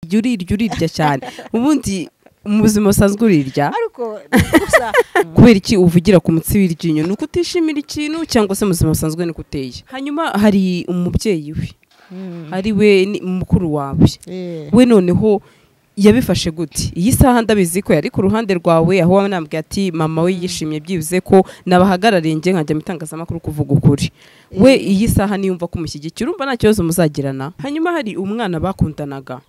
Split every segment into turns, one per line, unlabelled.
Urirya urirya cyane ubundi mu buzima busanzwe urirya.
Ariko gusa
Kubera iki uvugira ku mutsi w'iryinyo? Ni uko utishimira ikintu cyangwa se mu buzima busanzwe niko uteye? Hanyuma hari umubyeyi we, ari we ni mukuru wawe, we noneho yabifashe gute? Iyi saha ndabizi ko yari ku ruhande rwawe, aho wanambwiye ati mama we yishimye byibuze ko nabahagarariye njye nkajya mu itangazamakuru kuvuga ukuri. We iyi saha niyumva ko umushyigikira, urumva nta kibazo muzagirana? Hanyuma hari umwana bakundanaga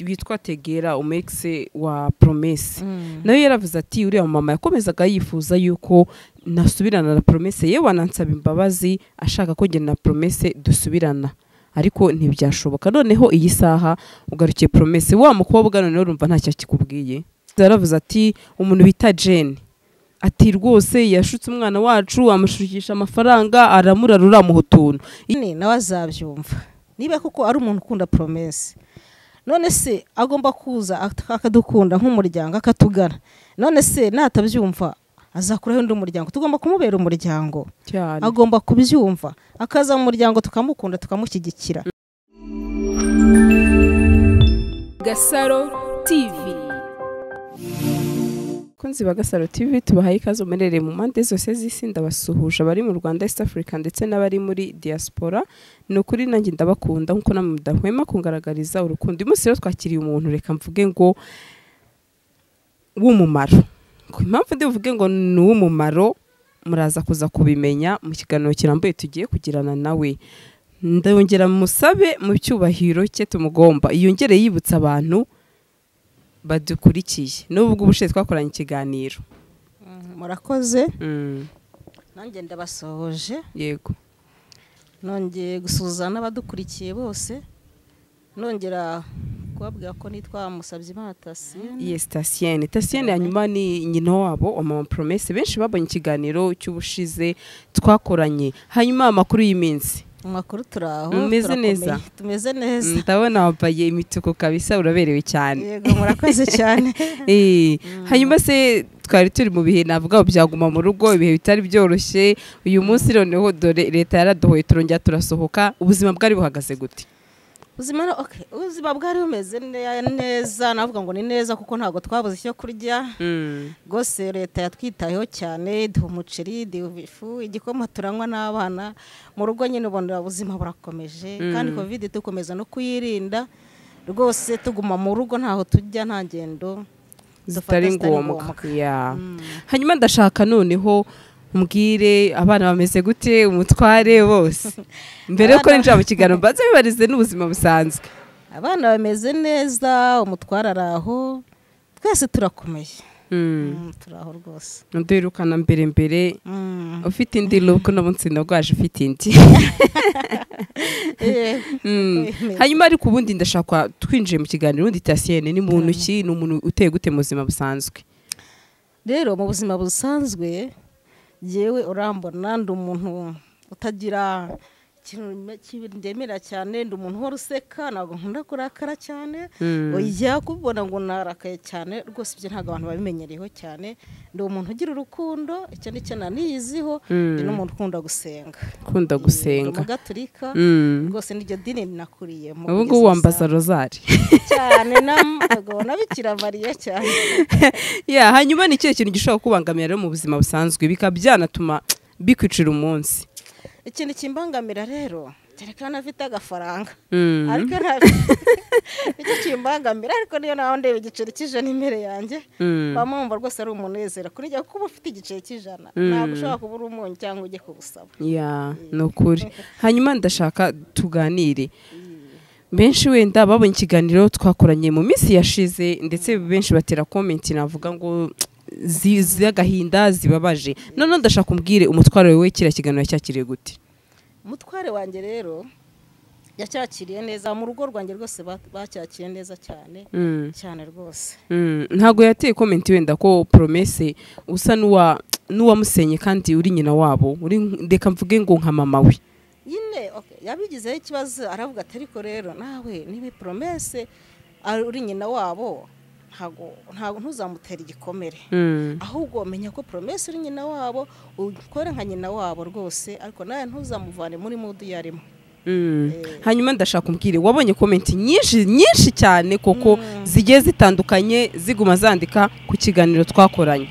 witwa Tegera, umu ex wa Promesse, nawe yaravuze ati uriya mama yakomezaga yifuza yuko nasubirana na Promesse, yewe anansaba imbabazi ashaka ko njye na Promesse dusubirana, ariko ntibyashoboka. Noneho iyi saha ugarukiye Promesse, wa mukobwa noneho urumva ntacyo akikubwiye. Yaravuze ati umuntu bita Jane, ati rwose yashutse umwana wacu, amushukisha amafaranga, aramurarura, amuha utuntu.
Nawe azabyumva niba koko ari umuntu ukunda Promesse. None se agomba kuza akadukunda nk'umuryango, akatugana. None se natabyumva azakuraho undi muryango? Tugomba kumubera umuryango
cyane.
Agomba kubyumva akaza mu muryango, tukamukunda, tukamushyigikira.
Gasaro TV.
Bakunzi ba Gasaro TV, tubahaye ikaze muherereye mu mpande zose z'isi. Ndabasuhuje abari mu Rwanda, East Africa ndetse n'abari muri diaspora. Ni ukuri nanjye ndabakunda nkuko namwe mudahwema kungaragariza urukundo. Uyu munsi rero twakiriye umuntu, reka mvuge ngo w'umumaro. Ku impamvu ndi buvuge ngo ni uw'umumaro, muraza kuza kubimenya mu kiganiro kirambuye tugiye kugirana nawe. Ndongera musabe mu cyubahiro cye tumugomba yongere yibutsa abantu badukurikiye n'ubwo ubushize twakoranye ikiganiro.
Murakoze. Nanjye ndabasohoje.
Yego.
Nongeye gusuhuza n'abadukurikiye bose, nongera kubabwira ko nitwa Musabyimana Tasiyene.
Yes, Tasiyene, Tasiyene. Hanyuma ni nyina wabo wa mama Promesse, benshi babonye ikiganiro cy'ubushize twakoranye. Hanyuma amakuru y'iminsi?
Amakuru turaho.
Mumeze
Turakomeye.
neza?
Tumeze neza.
Ndabona wambaye imituku kabisa, uraberewe cyane.
Yego, murakoze cyane.
Hanyuma se twari turi mu bihe navuga ngo byaguma mu rugo, ibihe bitari byoroshye. Uyu munsi noneho dore leta yaraduhoye, turongera turasohoka. Ubuzima bwari buhagaze gute?
Ubuzima, okay, ubuzima bwari bumeze neza, navuga ngo ni neza kuko ntabwo twabuze icyo kurya rwose. Leta yatwitayeho cyane, iduha umuceri, iduha ifu, igikoma turanywa n'abana mu rugo nyine. Ubona ubuzima burakomeje kandi COVID dukomeza no kuyirinda rwose, tuguma mu rugo, ntaho tujya, nta ngendo dufata.
Zitari ngombwa. Yeah. Hanyuma ndashaka noneho mbwire abana bameze gute, umutware, bose, mbere yuko ninjira mu kiganiro mbanze bibarize n'ubuzima busanzwe.
Abana bameze neza, umutware ari aho, twese turakomeye. Turi aho rwose.
Nduherukana mbere mbere ufite indi look, uno munsi nabwo ufite indi.
Bimeze.
Hanyuma ariko ubundi ndashaka twinjiye mu kiganiro, ubundi Tasiyene ni muntu ki? Ni umuntu uteye gute mu buzima busanzwe?
Rero mu buzima busanzwe yewe urambona ndi umuntu utagira ikintu ndemera cyane, ndi umuntu uhora useka, ntabwo nkunda kurakara cyane. Oya, kubona ngo narakaye cyane rwose ibyo ntabwo abantu babimenyereyeho cyane. Ndi umuntu ugira urukundo, icyo ni cyo naniyiziho. Ndi n'umuntu ukunda gusenga.
Ukunda
Ndi
gusenga.
umugaturika rwose, niryo dini nakuriyemo.
Ubu ngubu wambaza rozari?
Cyane, na Bikira Mariya cyane.
Ya, hanyuma ni ikihe kintu gishobora kubangamira rero mu buzima busanzwe, bikaba byanatuma bikwicira umunsi?
Ikintu kimbangamira rero, kereka nafite agafaranga, ariko icyo kimbangamira, ariko niyo nawe ndeba igiceri cy'ijana imbere yanjye, bamwumva rwose ari umunezero kuri njye, kuba ufite igiceri cy'ijana ntabwo ushobora kubura umunyu cyangwa ujye kubusaba.
Ya, ni ukuri. Hanyuma ndashaka tuganire, benshi wenda babonye ikiganiro twakoranye mu minsi yashize, ndetse benshi batera comment navuga ngo z'agahinda, zibabaje. Noneho ndashaka umbwire umutwaro wawe, kiriya kiganiro cyakiriye gute?
Umutware wanjye rero yacyakiriye neza, mu rugo rwanjye rwose bacyakiriye neza cyane, cyane rwose.
Ntabwo yateye comment wenda ko Promesse usa n'uwamusenye kandi uri nyina wabo, uri reka mvuge ngo nka mama we?
Nyine okay, yabigizeho ikibazo, aravuga ati ariko rero nawe niba Promesse uri nyina wabo, ntabwo ntuzamutere igikomere, ahubwo menya ko Promesse uri nyina wabo, ukore nka nyina wabo rwose, ariko nawe ntuzamuvane muri mood yarimo.
Hanyuma ndashaka umbwire, wabonye comment nyinshi nyinshi cyane koko zigiye zitandukanye ziguma zandika ku kiganiro twakoranye.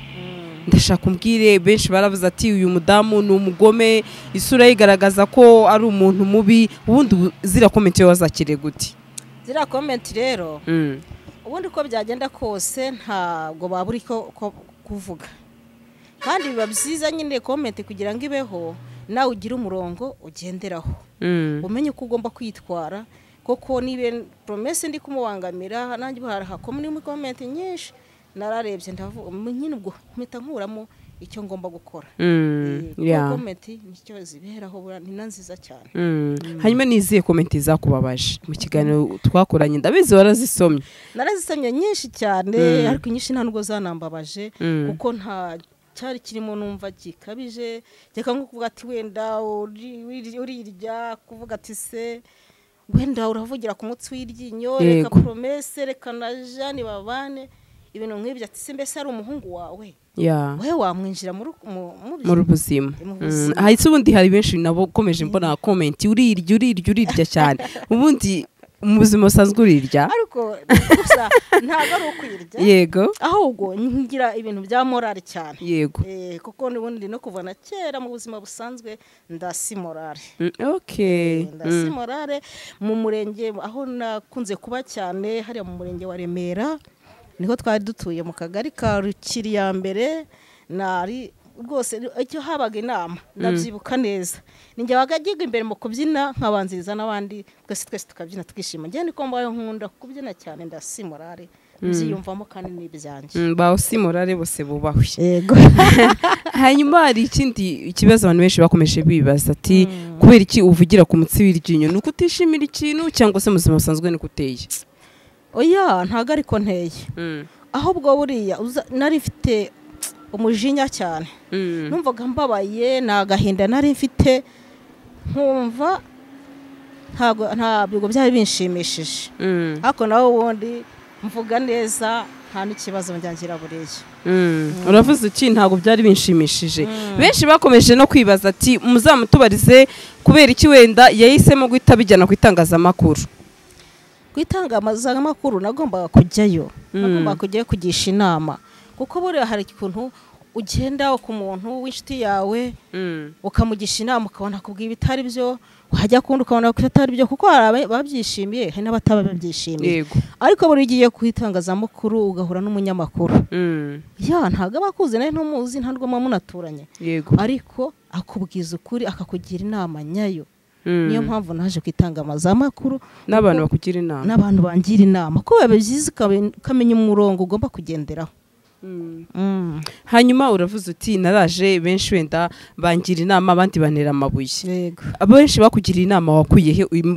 Ndashaka umbwire, benshi baravuze ati uyu mudamu ni umugome, isura yigaragaza ko ari umuntu mubi. Ubundi zira comment yo wazakiriye gute?
Zira comment rero ubundi ko byagenda kose ntabwo baburi ko kuvuga, kandi biba byiza nyine comment kugira ngo ibeho nawe ugire umurongo ugenderaho, umenye uko ugomba kwitwara. Koko nibe promesse ndi kumubangamira, nanjye harakoma ni comment nyinshi nararebye ndavuga nyine ubwo mpita nkuramo icyo ngomba gukora. Comment nicyo ziberaho, ni nziza cyane.
Hanyuma niziye comment zakubabaje mu kiganiro twakoranye? Ndabizi warazisomye.
Narazisomye nyinshi cyane, ariko nyinshi nta nubwo zanambabaje kuko nta cyari kirimo numva gikabije. Reka nko kuvuga ati wenda urirya, kuvuga ati se wenda uravugira ku mutsi w'iryinyo, reka promesse, reka na Jeanne babane, ibintu nk'ibyo. Ati se mbese ari umuhungu wawe, wewe wamwinjira muri
buzima. Hahise ubundi hari benshi nabo komeje mbona comment urirya urirya urirya cyane. Ubundi mu buzima busanzwe urirya?
Ariko gusa ntabwo ari ukwirya,
yego,
ahubwo ngira ibintu bya morale cyane.
Yego,
kuko n'ubundi no kuva na kera mu buzima busanzwe ndasi morale.
Okay,
ndasi morale mu murenge aho nakunze kuba cyane, hariya mu murenge wa Remera niho twari dutuye mu kagari ka Rukiri ya mbere. Nari rwose icyo habaga inama ndabyibuka neza, ninjye wagagiga imbere mu kubyina nkabanziriza n'abandi, twese twese tukabyina twishima. Njye niko mbayo nkunda kubyina cyane, ndasi morale mbyiyumvamo kandi n'ibyanjye.
Bawo si morale bose bubahwe.
Yego.
Hanyuma hari ikindi ikibazo abantu benshi bakomeje bibaza ati kubera iki uvugira ku mutsi w'iryinyo, nuko utishimira ikintu cyangwa se mu buzima busanzwe niko uteye?
Oya, ntago ariko nteye, ahubwo buriya nari mfite umujinya cyane, numvaga mbabaye, nta gahinda nari mfite, nkumva ntabwo byari binshimishije. Ariko nawe ubundi mvuga neza nta n'ikibazo njyangira buriya.
Uravuze uti ntabwo byari binshimishije. Benshi bakomeje no kwibaza ati muzamutubarize kubera iki wenda yahisemo guhita bijyana ku itangazamakuru.
Ku itangazamakuru nagombaga kujyayo, nagombaga kujyayo kugisha inama, kuko buriya hari ukuntu ugenda ku muntu w'inshuti yawe ukamugisha inama ukabona akubwira ibitari byo, wajya kundi ukabona ko atari byo, kuko hari ababyishimiye hari n'abatabyishimiye. Ariko buri gihe ku itangazamakuru ugahura n'umunyamakuru, ya ntabwo aba akuzi nawe ntumuzi, nta nubwo muba munaturanye, ariko akubwiza ukuri akakugira inama nyayo. Niyo mpamvu naje ku itangazamakuru
n'abantu bakugira inama,
n'abantu bangira inama, ko biba byiza ukamenya umurongo ugomba kugenderaho.
Hanyuma uravuze uti naraje benshi wenda bangira inama abandi banera amabuye. Yego, abenshi bakugira inama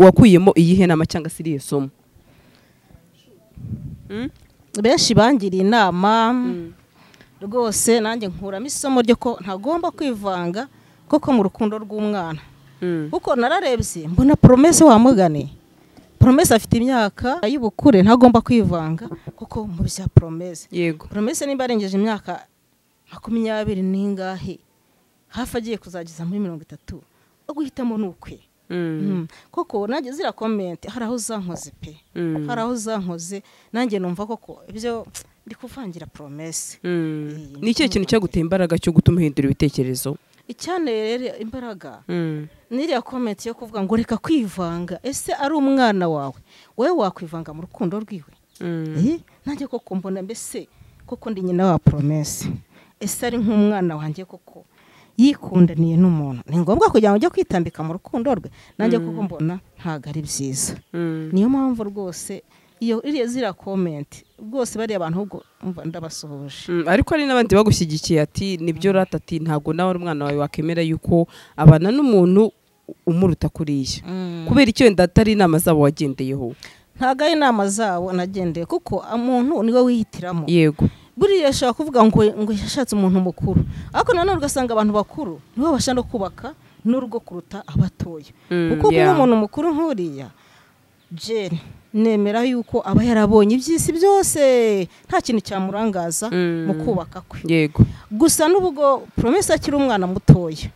wakuyemo iyihe nama cyangwa se iriye somo?
Benshi bangiriye inama rwose, nanjye nkuramo isomo ryo ko ntagomba kwivanga koko mu rukundo rw'umwana. Kuko nararebye mbona promesse wamugane, promesse afite imyaka y'ubukure ntagomba kwivanga kuko mu bya promesse.
Yego,
promesse nimba arengeje imyaka 20 n'ingahe hafi agiye kuzageza muri 30, guhitamo nukwe. Koko nanjye zira comment hari aho zankoze pe, hari aho zankoze nanjye numva koko ibyo ndi kuvangira promesse.
Ni ikihe kintu cyaguteye imbaraga cyo gutuma uhindura ibitekerezo?
Icyane rero imbaraga niriya comment yo kuvuga ngo reka kwivanga, ese ari umwana wawe wewe wakwivanga mu rukundo rwiwe? Nanjye koko mbona mbese koko ndi nyina wa promesse, ese ari nk'umwana wanjye koko yikundaniye n'umuntu, ni ngombwa kugira ngo ujye kwitambika mu rukundo rwe? Nanjye koko mbona ntago ari byiza. Niyo mpamvu rwose iyo iriya zira comment rwose bari abantu ubwo ndabasuhuje.
Ariko ari n'abandi bagushyigikiye ati nibyo rata, ati ntago nawe umwana wawe wakemera yuko abana n'umuntu umuruta kuriya. Kubera icyo wenda atari inama zabo wagendeyeho?
Ntago ari inama zabo nagendeye, kuko umuntu niwe wihitiramo.
Yego,
buriya ashobora kuvuga ngo yashatse umuntu mukuru, ariko nanone ugasanga abantu bakuru nibo babasha no kubaka n'urugo kuruta abatoya. Kuko umuntu mukuru nk'uriya Jane nemera yuko aba yarabonye iby'isi byose, nta kintu cyamurangaza mu kubaka kwe.
Yego,
gusa n'ubwo promesse akiri umwana mutoya,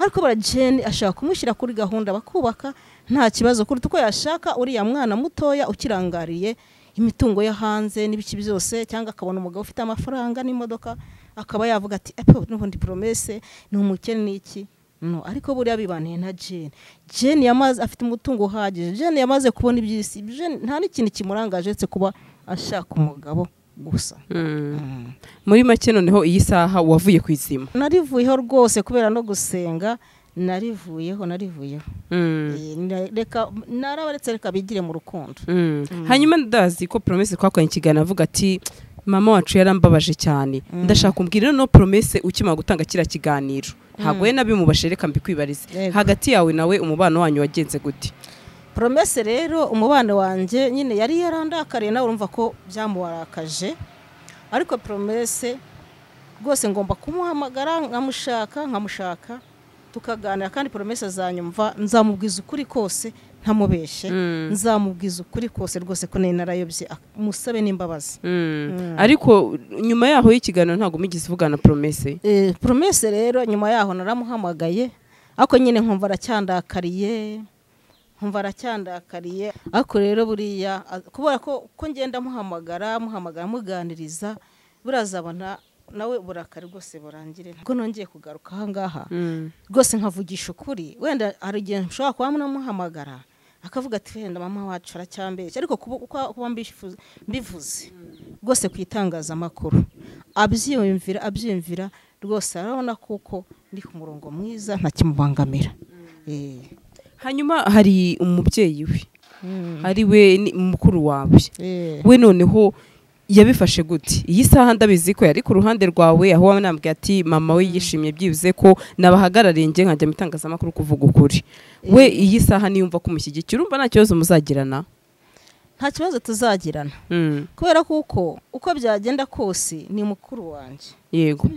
ariko bara Jane ashaka kumushyira kuri gahunda bakubaka, nta kibazo kuruta uko yashaka uriya mwana mutoya ukirangariye imitungo yo hanze n'ibiki byose, cyangwa akabona umugabo ufite amafaranga n'imodoka akaba yavuga ati epo n'ubundi Promesse ni umukene n'iki. No, ariko buriya bibaniye na Jane. Jane yamaze afite umutungo uhagije, Jane yamaze kubona iby'isi, Jane nta n'ikintu kimurangaje uretse kuba ashaka umugabo gusa.
Muri make noneho iyi saha wavuye ku izima?
Narivuyeho rwose kubera no gusenga, narivuyeho. Reka narabaretse, reka bigire mu rukundo.
Hanyuma ndazi ko Promesse twakoranye ikiganiro avuga ati mama wacu yarambabaje cyane, ndashaka kumbwira no Promesse ukimara gutanga kiriya kiganiro ntabwo we nabimubashe, reka mbikwibarize, hagati yawe nawe umubano wanyu wagenze gute?
Promesse rero umubano wanjye nyine yari yarandakariye, nawe urumva ko byamuwarakaje, ariko Promesse rwose ngomba kumuhamagara nkamushaka tukaganira, kandi Promesse azanyumva, nzamubwiza ukuri kose ntamubeshye, nzamubwiza ukuri kose rwose ko nari narayobye, musabe n'imbabazi.
Ariko nyuma yaho y'ikiganiro ntabwo mugeze uvugana Promesse?
Promesse rero nyuma yaho naramuhamagaye, ariko nyine nkumva aracyandakariye, ariko rero buriya kubera ko ngenda muhamagara muganiriza, burazabona nawe burakari rwose burangire. Ko nongeye kugaruka aha ngaha rwose nkavugisha ukuri, wenda hari igihe nshobora kuba munamuhamagara akavuga ati wenda mama wacu aracyambeshya, ariko kuba mbivuze rwose ku itangazamakuru abyiyumvira rwose arabona kuko ndi ku murongo mwiza ntakimubangamira.
Hanyuma hari umubyeyi we ari we mukuru wawe, we noneho yabifashe gute? Iyi saha ndabizi ko yari ku ruhande rwawe, aho wanambwiye ati mama we yishimye byibuze ko nabahagarariye nge nkajya mu itangazamakuru kuvuga ukuri. We iyi saha niyumva ko umushyigikira, urumva nta kibazo muzagirana?
Nta kibazo tuzagirana, kubera kuko uko byagenda kose ni mukuru wanjye.
Yego,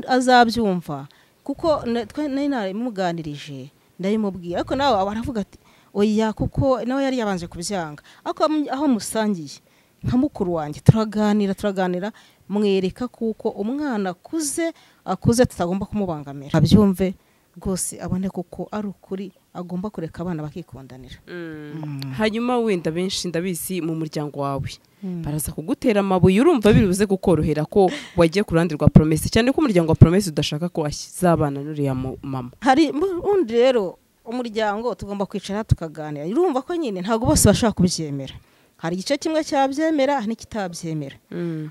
azabyumva kuko nari naramuganirije ndabimubwira, ariko nawe aravuga ati oya, kuko nawe yari yabanje kubyanga, ariko aho musangiye nka mukuru wanjye turaganira mwereka kuko umwana akuze tutagomba kumubangamira, abyumve rwose abone kuko ari ukuri, agomba kureka abana bakikundanira.
Hanyuma wenda benshi ndabizi mu muryango wawe baraza kugutera amabuye, urumva biruze kukorohera ko wagiye ku ruhande rwa Promesse, cyane ko umuryango wa Promesse udashaka ko azabana n'uriya mama.
Hari undi rero umuryango tugomba kwicara tukaganira, urumva ko nyine ntabwo bose bashaka kubyemera, hari igice kimwe cyabyemera n'ikitabyemera,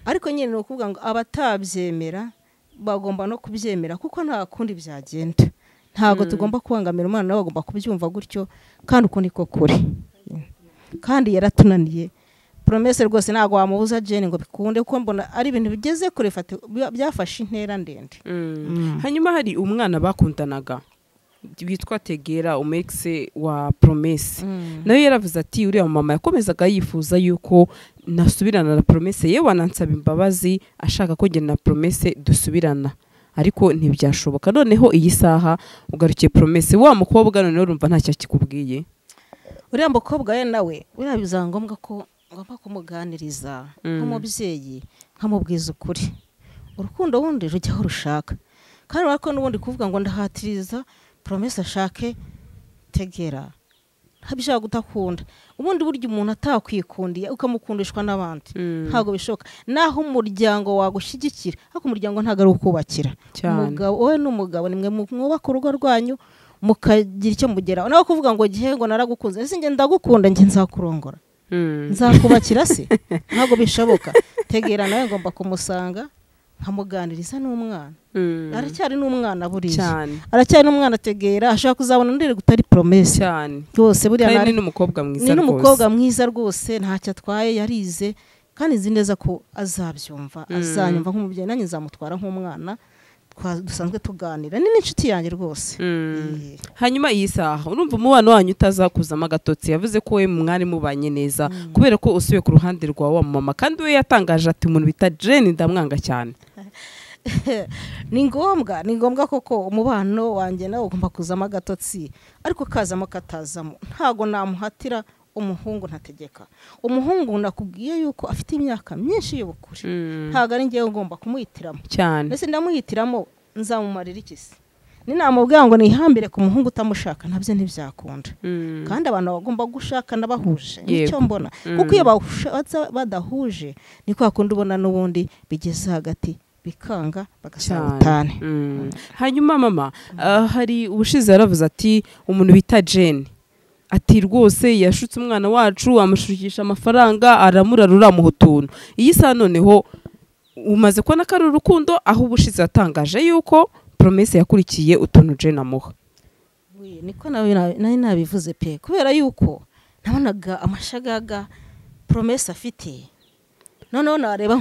ariko nyine ni ukuvuga ngo abatabyemera bagomba no kubyemera kuko nta kundi byagenda, ntabwo tugomba kubangamira umwana, nawe agomba kubyumva gutyo, kandi uko niko kuri, kandi yaratunaniye Promesse rwose ntabwo wamubuza Jane ngo bikunde, kuko mbona ari ibintu bigeze kure byafashe intera ndende.
Hanyuma hari umwana bakundanaga witwa Tegera, umekse wa Promesse, nawe yaravuze ati uriya mama yakomezaga yifuza yuko nasubirana na Promesse, yewe anansaba imbabazi ashaka ko njye na Promesse dusubirana, ariko ntibyashoboka. Noneho iyi saha ugarukiye Promesse, wa mukobwa noneho urumva ntacyo kikubwiye?
Uriya mukobwa we nawe uriya bizangombwa ko ngomba kumuganiriza nk'umubyeyi, nkamubwiza ukuri, urukundo wundi rujya aho rushaka, kandi urako n'ubundi kuvuga ngo ndahatiriza Promesse ashake Tegera ntabishaka gutakunda, ubundi burya umuntu atakwikundiye ukamukundishwa n'abandi ntabwo bishoboka, naho umuryango wagushyigikira, ariko umuryango ntabwo ari ukubakira umugabo, wowe n'umugabo nimwe mwubaka urugo rwanyu mukagira icyo mugeraho, naho kuvuga ngo gihe ngo naragukunze, ese njye ndagukunda njye nzakurongora nzakubakira se, ntabwo bishoboka. Tegera nawe ngomba kumusanga nkamuganiriza n'umwana, aracyari n'umwana buriya, aracyari n'umwana Tegera, ashaka kuzabona undi gutari Promesse
cyane
rwose, buriya
ni n'umukobwa mwiza rwose,
ni n'umukobwa mwiza rwose, ntacyo atwaye, yarize kandi nzi neza ko azabyumva, azanyumva nk'umubyeyi, nanjye nzamutwara nk'umwana dusanzwe tuganira, ni n'inshuti yanjye rwose.
Hanyuma iyi saha urumva umubano wanyu utazakuzamo agatotsi, yavuze ko we mwari mubanye neza kubera ko usubiye ku ruhande rwa wa mama, kandi we yatangaje ati umuntu bita Jane ndamwanga cyane.
Ni ngombwa koko umubano wanjye nawe ugomba kuzamo agatotsi, ariko kazamo katazamo ntago namuhatira umuhungu ntategeka. Umuhungu nakubwiye yuko afite imyaka myinshi y'ubukure, ntago ari ngewe ngomba kumuhitiramo
cyane,
ndetse ndamuhitiramo nzamumarira iki se? Ninamubwira ngo nihambire ku muhungu utamushaka nabyo ntibyakunda. Kandi abantu bagomba gushakana bahuje, nicyo mbona. Kuko iyo badahuje ni kwa kundi ubona n'ubundi bigeze hagati bikanga bagasabutane.
Hanyuma mama, hari ubushize yaravuze ati umuntu bita Jane ati rwose yashutse umwana wacu amushukisha amafaranga aramurarura mu utuntu. Iyi saha noneho umaze kubona ko ari urukundo, aho ubushize yatangaje yuko Promesse yakurikiye utuntu Jane amuha.
Niko nari nabivuze pe, kubera yuko nabonaga amashagaga Promesse afite, noneho nareba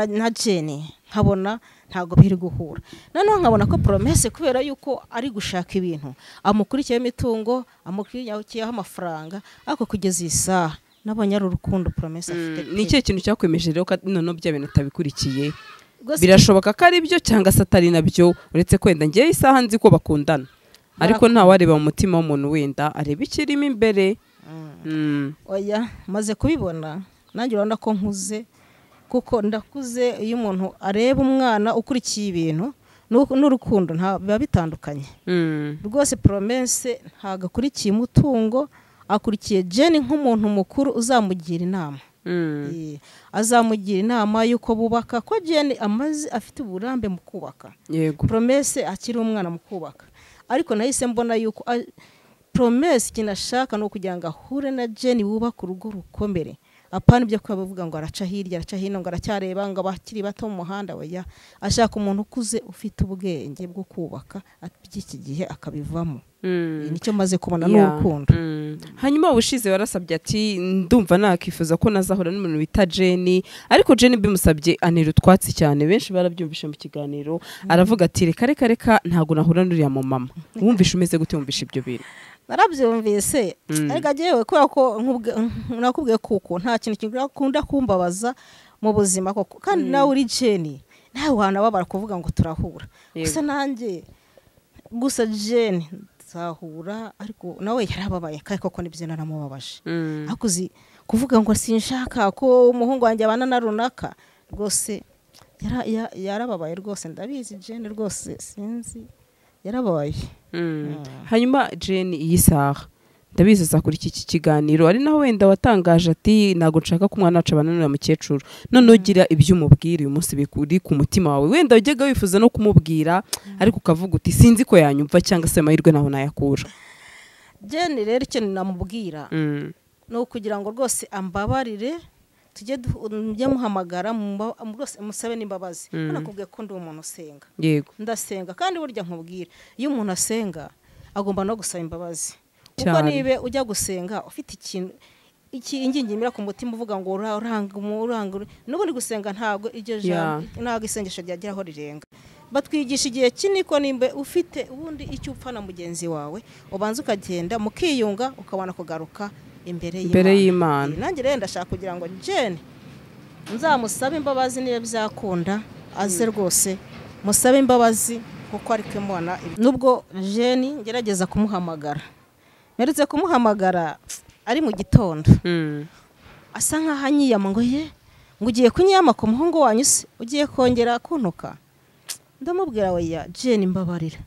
na Jane nkabona ntago biri guhura. Noneho nkabona ko Promesse kubera yuko ari gushaka ibintu amukurikiyeho imitungo, amukurikiyeho amafaranga, ariko kugeza iyi saha nabonye ari urukundo Promesse afite.
Ni ikihe kintu cyakwemeje rero noneho bya bintu atabikurikiye? Birashoboka ko ari byo cyangwa se atari nabyo, uretse kwenda ngiye isaha nzi ko bakundana, ariko nta wareba mu mutima w'umuntu wenda areba ikirimo imbere.
Oya, maze kubibona nanjye urabona ko nkuze, kuko ndakuze. Iyo umuntu areba umwana ukurikiye ibintu n'urukundo biba bitandukanye. Rwose Promesse ntabwo akurikiye umutungo, akurikiye Jane nk'umuntu mukuru uzamugira inama. Azamugira inama y'uko bubaka, ko Jane amaze afite uburambe mu kubaka. Promesse akiri umwana mu kubaka, ariko nahise mbona yuko Promesse ikintu ashaka ni ukugira ngo ahure na Jane wubaka urugo rukomere. Apana ibyo kuba bavuga ngo araca hirya araca hino ngo aracyareba ngo abakiri bato mu muhanda, oya, ashaka umuntu ukuze ufite ubwenge bwo kubaka by'iki gihe akabivamo. Nicyo maze kubona n'urukundo.
Hanyuma ubushize warasabye ati ndumva nakifuza ko nazahura n'umuntu bita Jane, ariko Jane bimusabye anira utwatsi cyane, benshi barabyumvishe mu kiganiro, aravuga ati reka reka reka ntago nahura n'uriya mu mama. Wumvishe umeze gute wumvishe ibyo bintu?
Narabyumvise, ariko agiyewe kubera ko nakubwiye kuko nta kintu kikunda kumbabaza mu buzima koko, kandi nawe uri Jane nawe wanababara kuvuga ngo turahura. Gusa nanjye gusa Jane nzahura, ariko nawe yarababaye kandi koko nibyo naramubabaje. Akuzi kuvuga ngo sinshaka ko umuhungu wanjye abana na runaka, rwose yarababaye rwose, ndabizi Jane rwose sinzi yarababaye.
Hanyuma Jane iyi saha ndabizi azakora iki kiganiro, ari naho wenda watangaje ati ntago nshaka ko umwana wacu abana n'uriya mukecuru, none ugira ibyo umubwira uyu munsi bikuri ku mutima wawe, wenda ujyaga wifuza no kumubwira ariko ukavuga uti sinzi ko yanyumva cyangwa se amahirwe naho nayakura.
Jane rero icyo namubwira ni ukugira ngo rwose ambabarire, tujye muhamagara rwose musabe n'imbabazi. Nakubwiye ko ndi umuntu usenga. Ndasenga kandi burya nkubwira iyo umuntu asenga agomba no gusaba imbabazi. Kuko nibe ujya gusenga ufite ikintu ingingimira ku mutima uvuga ngo uranga uranga, n'ubundi gusenga ntabwo iryo jambo ntabwo isengesho ryagera aho rirenga. Batwigisha igihe kinini ko nimbe ufite ubundi icyo upfa na mugenzi wawe ubanza ukagenda mukiyunga ukabona kugaruka imbere y'Imana. Nanjye rero ndashaka kugira ngo Jane nzamusabe imbabazi niba byakunda aze rwose musabe imbabazi kuko ari kumubona. Nubwo Jane ngerageza kumuhamagara, mperutse kumuhamagara ari mu gitondo, asa nkaho anyiyama ngo ye ngo ugiye kunyiyama ku muhungu wanyu se ugiye kongera kuntuka. Ndamubwira oya Jane mbabarira,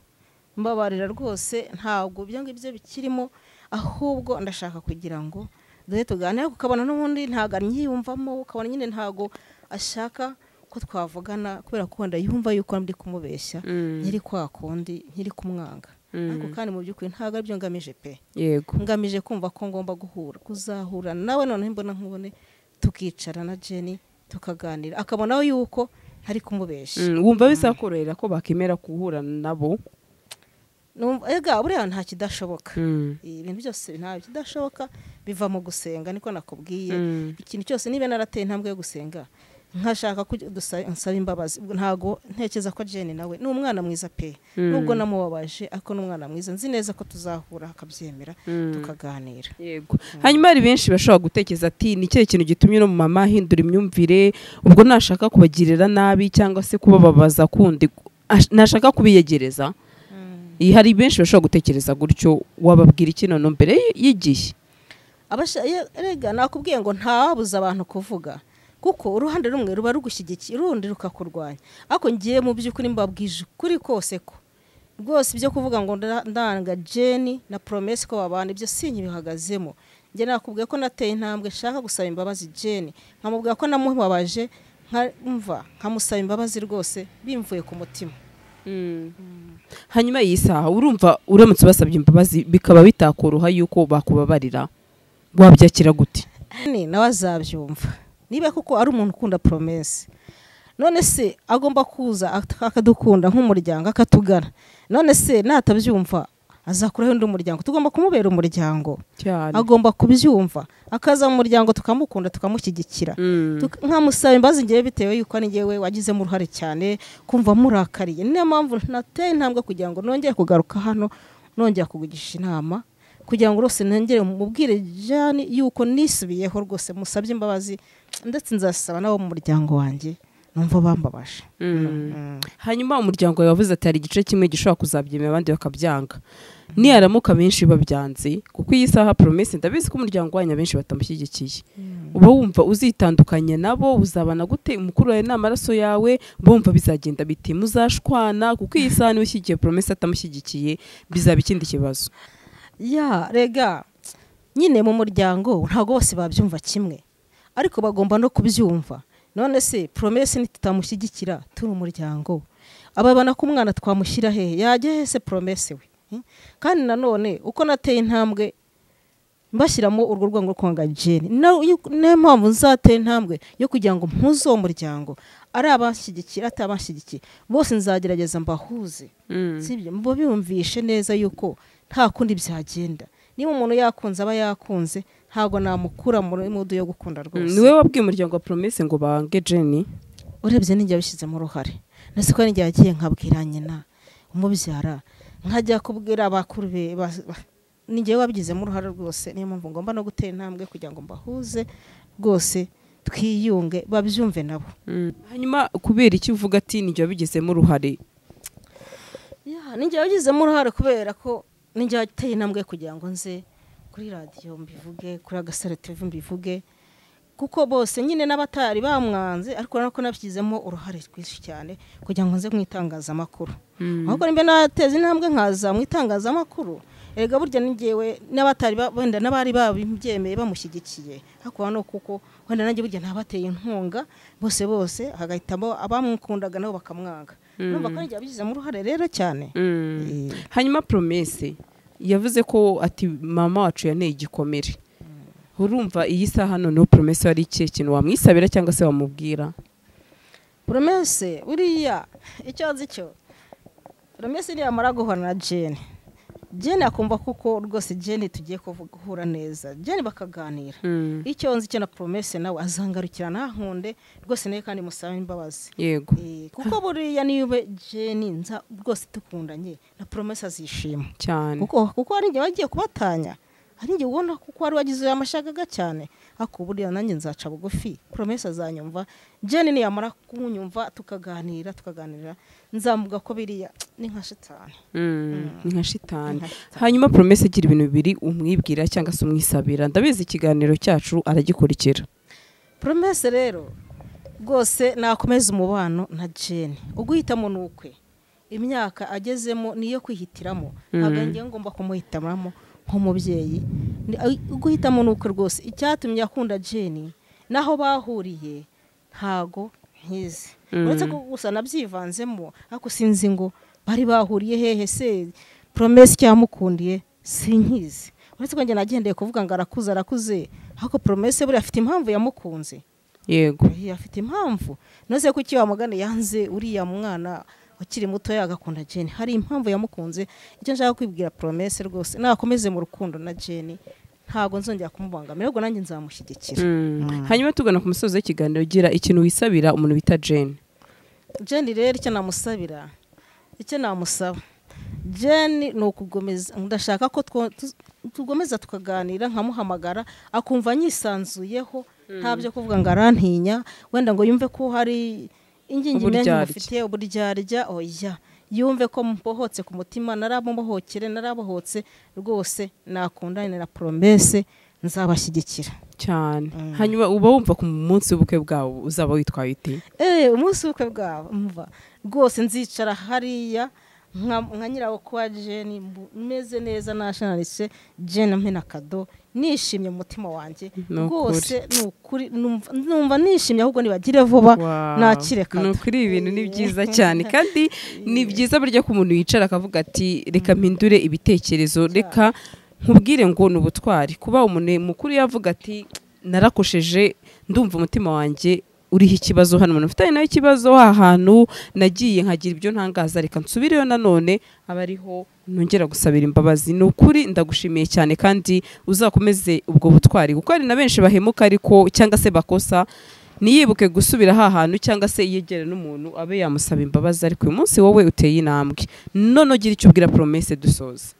mbabarira rwose ntabwo ibyo ngibyo bikirimo, ahubwo ndashaka kugira ngo duhe tuganire, ukabona n'ubundi ntago anyiyumvamo, ukabona nyine ntago ashaka ko twavugana kubera ko wenda yumva yuko ndi kumubeshya, nkiri kwa kundi nkiri kumwanga. Ariko kandi mu by'ukuri ntago aribyo ngamije pe.
Yego,
ngamije kumva ko ngomba guhura kuzahura nawe noneho imbona nkubone tukicara na Jane tukaganira, akabona yuko ntari kumubeshya.
Wumva bizakorohera ko bakemera guhura nabo?
Ega buriya nta kidashoboka, ibintu byose nta kidashoboka biva mu gusenga, niko nakubwiye. Ikintu cyose niba narateye intambwe yo gusenga nkashaka nsaba imbabazi, ntago ntekeza ko Jane nawe ni umwana mwiza pe, nubwo namubabaje ariko ni umwana mwiza, nzi neza ko tuzahura akabyemera tukaganira.
Yego. Hanyuma hari benshi bashobora gutekereza ati ni ikihe kintu gitumye no mama ahindura imyumvire, ubwo nashaka kubagirira nabi cyangwa se kubababaza kundi nashaka kubiyegereza. Hari benshi bashobora gutekereza gutyo, wababwira iki none mbere y'igihe?
Erega nakubwiye ngo ntawabuza abantu kuvuga, kuko uruhande rumwe ruba rugushyigikiye urundi rukakurwanya. Ariko ngiye mu by'ukuri mbabwije ukuri kose ko Rwose ibyo kuvuga ngo ndanga Jane na Promesse ko babana ibyo sinkibihagazemo. Njye nakubwiye ko nateye intambwe nshaka gusaba imbabazi Jane, nkamubwira ko namubabaje, nkamva nkamusaba imbabazi rwose bimvuye ku mutima.
Hanyuma iyi saha urumva uramutse basabye imbabazi bikaba bitakoroha yuko bakubabarira, wabyakira gute?
Ni nawe azabyumva niba kuko ari umuntu ukunda Promesse. None se agomba kuza akadukunda nk'umuryango akatugana. None se natabyumva azakuraho undi muryango? Tugomba kumubera umuryango
cyane.
Agomba kubyumva akaza mu muryango tukamukunda tukamushyigikira. Nkamusaba imbabazi ngewe bitewe yuko ni ngewe wagizemo uruhare cyane kumva murakariye. Niyo mpamvu nateye intambwe kugira ngo nongere kugaruka hano, nongera kugugisha inama kugira ngo rwose nongere mubwire Jane yuko nisubiyeho rwose musabye imbabazi, ndetse nzasaba nabo mu muryango wanjye numva bambabaje.
Hanyuma umuryango wawe wavuze ati hari igice kimwe gishobora kuzabyemera abandi bakabyanga. Niyaramuka benshi babyanze, kuko iyi saha Promesse ndabizi ko umuryango wanyu benshi batamushyigikiye. Uba wumva uzitandukanye nabo, uzabana gute? Umukuru wawe n'amaraso yawe, bumva bizagenda biti muzashwana, kuko iyi saha niwe ushyigikiye Promesse atamushyigikiye bizaba ikindi kibazo.
Ya rega nyine mu muryango ntago bose babyumva kimwe, ariko bagomba no kubyumva. None se Promesse nitutamushyigikira turi umuryango, ababana ko umwana twamushyira hehe? Yajya he se Promesse we? Kandi nanone uko nateye intambwe mbashyiramo urwo rwango kwanga Jane, niyo mpamvu nzateye intambwe yo kugira ngo mpuze uwo muryango, ari abashyigikira atabashyigikiye bose nzagerageza mbahuze, sibyo? Mbo biyumvishe neza yuko nta kundi byagenda. Niba umuntu yakunze aba yakunze, ntago namukura muri mudu yo gukunda rwose.
Niwe wabwiye umuryango wa Promesse ngo bange Jane?
Urebye ninjye yabishyizemo uruhare. Nase ko ninjye yagiye nkabwira nyina umubyara, nkajya kubwira abakuru be, ninjye wabigizemo uruhare rwose. Niyo mpamvu ngomba no gutera intambwe kugira ngo mbahuze rwose, twiyunge babyumve nabo.
Hanyuma kubera iki uvuga ati ninjye wabigizemo uruhare?
Ya ninjye wabigizemo uruhare kubera ko ninjye wateye intambwe kugira ngo nze kuri radio mbivuge, kuri Agasaro TV mbivuge, kuko bose nyine n'abatari bamwanze, ariko nako nabishyizemo uruhare rwinshi cyane kugira ngo nze mu itangazamakuru. Ahubwo nimba nateze intambwe nkaza mu itangazamakuru, erega burya ningewe n'abatari wenda n'abari babyemeye bamushyigikiye, ariko hano kuko wenda nanjye burya nabateye inkunga bose bose hagahitamo abamukundaga nabo bakamwanga. Numva ko ninjye yabigizemo uruhare rero cyane.
Hanyuma Promesse yavuze ko ati mama wacu yanteye igikomere. Urumva iyi saha noneho Promesse ari ikihe kintu wamwisabira cyangwa se wamubwira?
Promesse buriya icyo nzi cyo, Promesse niyamara guhura na Jane, Jane akumva kuko rwose Jane tugiye guhura neza, Jane bakaganira. Icyo nzi cyo na Promesse nawe azangarukira ntankunde rwose nawe kandi musabe imbabazi.
Yego.
Kuko buriya niba Jane nza rwose tukundanye na Promesse azishima
cyane,
kuko ari njye wagiye kubatanya, ari njye ubona kuko wari wagize amashagaga cyane, ariko buriya nanjye nzaca bugufi, Promesse azanyumva. Jane niyamara kunyumva tukaganira nzamuga ko biriya ni nka shitani.
Ni nka shitani. Hanyuma Promesse igira ibintu bibiri umwibwira cyangwa se umwisabira. Ndabizi ikiganiro cyacu aragikurikira.
Promesse rero rwose nakomeza umubano na Jane, uguhitamo nukwe imyaka agezemo niyo kwihitiramo, ntabwo ngiye ngomba kumuhitamamo nk'umubyeyi. Uguhitamo nukwe rwose. Icyatumye akunda Jane naho bahuriye ntago nkizi, uretse ko gusa nabyivanzemo, ariko sinzi ngo bari bahuriye hehe se Promesse cyamukundiye sinkizi. Uretse ko njye nagendeye kuvuga ngo arakuze, ariko Promesse buriya afite impamvu yamukunze.
Yego,
afite impamvu. Noze kuki wamugane yanze uriya mwana ukiri muto yagakunda Jane, hari impamvu yamukunze. Icyo nshaka kwibwira Promesse rwose nakomeze mu rukundo na Jane, ntago nzongera kumubangamira, ahubwo nanjye nzamushyigikira.
Hanyuma tugana ku musozo w'ikiganiro, gira ikintu wisabira umuntu bita Jane.
Jane rero icyo namusabira, icyo namusaba Jane ni ukugomeza, ndashaka ko tugomeza tukaganira, nkamuhamagara akumva nyisanzuyeho, nta byo kuvuga ngo arantinya wenda ngo yumve ko hari ingingi mufitiye uburyarya. Oya, yumve ko mbohotse ku mutima, naramubohokere, narabohotse rwose, nakundane na Promesse nzabashyigikira
cyane. Hanyuma uba wumva ku munsi w'ubukwe bwawe uzaba witwaye ute?
Umunsi w'ubukwe bwawe mva rwose nzicara hariya Nka nyirawo kwa Jane meze neza nashananise Jane mpena kado nishimye mu mutima wanjye rwose nukuri numva nishimye ahubwo nibagire vuba nakire kado.
Nukuri ibintu ni byiza cyane kandi ni byiza burya ko umuntu yicara akavuga ati reka mpindure ibitekerezo, reka nkubwire ngo nubutwari kuba umuntu mukuru yavuga ati narakosheje ndumva umutima wanjye uriho ikibazo, hano umuntu ufitanye nawe ikibazo ahantu nagiye nkagira ibyo ntangaza reka nsubireyo nanone abariho nongera gusabira imbabazi. Ni ukuri ndagushimiye cyane kandi uzakomeze ubwo butwari kuko hari na benshi bahemuka ariko cyangwa se bakosa niyibuke gusubira ha hantu cyangwa se yegere n'umuntu abe yamusaba imbabazi, ariko uyu munsi wowe uteye intambwe. None ugira icyo ubwira Promesse dusoza.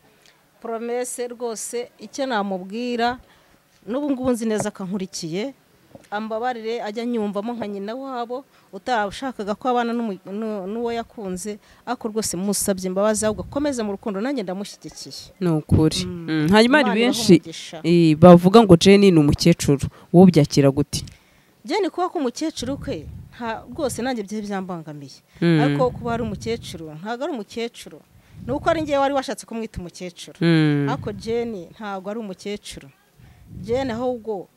Promesse rwose icyo namubwira n'ubu ngubu nzi neza akankurikiye ambabarire ajya nyumvamo nka nyina wabo utarashakaga ko abana n'uwo yakunze, ariko rwose musabye imbabazi ahubwo akomeze mu rukundo nanjye ndamushyigikiye.
Ni ukuri. Hanyuma hari benshi bavuga ngo Jane ni umukecuru, wowe byakira gute?
Jane kuba ko umukecuru kwe rwose nanjye bye byambangamiye, ariko kuba ari umukecuru ntabwo ari umukecuru nuko ari ngewe wari washatse kumwita umukecuru, ariko Jane ntabwo ari umukecuru. Jane ahubwo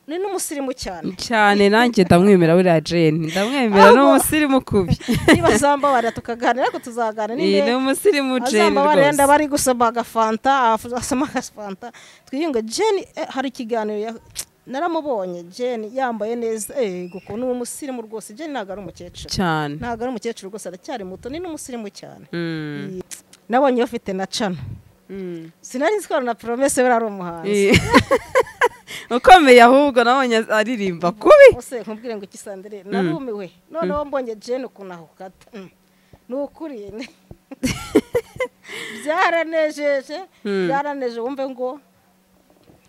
ni n'umusirimu cyane
cyane, nanjye ndamwemera buriya Jane ndamwemera n'umusirimu kubi.
Niba azambabarira tukaganira ariko tuzaganira
ni umusirimu Jane
azambabarira ndabari gusoma agafanta asoma agafanta twiyunge. Jane hari ikiganiro naramubonye Jane yambaye neza guko ni umusirimu rwose. Jane ntabwo ari umukecuru
cyane,
ntabwo ari umukecuru rwose aracyari muto ni n'umusirimu cyane. Nabonye bafite na cano sinari nzi ko na Promesse bari umuhanzi
ukomeye ahubwo nabonye aririmba kubi.
Ose nkubwire ngo iki Sandrine narumiwe noneho mbonye Jane ukuntu ahukata nukuri byaranejeje byaraneje wumve ngo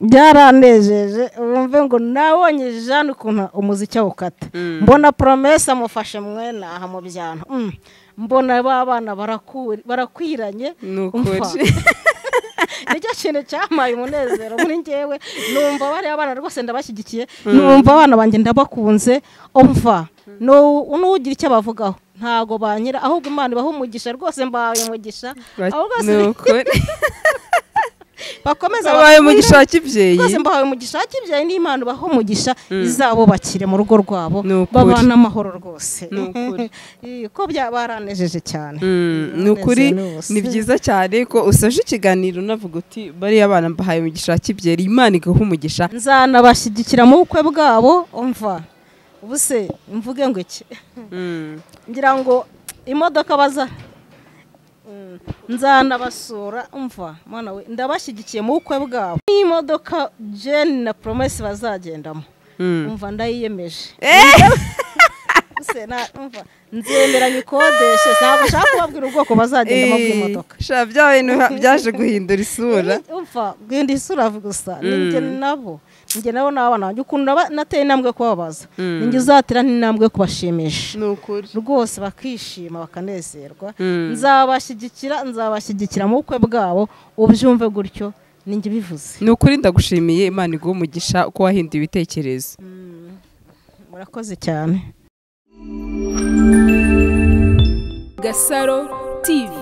byaranejeje wumve ngo nabonye Jane ukuntu umuziki awukata mbona Promesse amufashe mwene aha mu byano mbona ba bana barakwiranye
nukuri.
Nicyo kintu cyamaye umunezero muri njyewe numva bari abana rwose ndabashyigikiye numva abana banjye ndabakunze umva n'ugira icyo bavugaho ntago banyira ahubwo Imana ibaha umugisha rwose mbaye umugisha
nukuri
bakomeza
babaye umugisha wa kibyeyi
rwose mbahaye umugisha wa kibyeyi n'Imana ibaha umugisha izabubakire mu rugo rwabo babana amahoro rwose ko byabaranejeje cyane.
Ni ukuri ni byiza cyane ko usoje ikiganiro unavuga uti bariya abana mbahaye umugisha wa kibyeyi Imana igaha umugisha
nzanabashyigikira mu bukwe bwabo umva ubuse mvuge ngo iki ngira ngo imodoka baza nzanabasura umva mwana we ndabashyigikiye mu bukwe bwabo n'imodoka Jane na Promesse bazagendamo umva ndayiyemeje umva nzemera nyikodeshe ntabwo nshaka kubabwira ubwoko bazagendamo bw'imodoka.
Sha bya bintu byaje guhindura isura
umva guhindura isura gusa ninjye nabo n'abana banjye ukuntu nateye intambwe kubabaza ninjye uzatera n'intambwe kubashimisha rwose bakishima bakanezerwa. Nzabashyigikira mu bukwe bwabo ubyumve gutyo ninjye bivuze.
Ni ukuri ndagushimiye Imana iguhe umugisha uko wahinduye ibitekerezo.
Murakoze cyane.
Gasaro TV.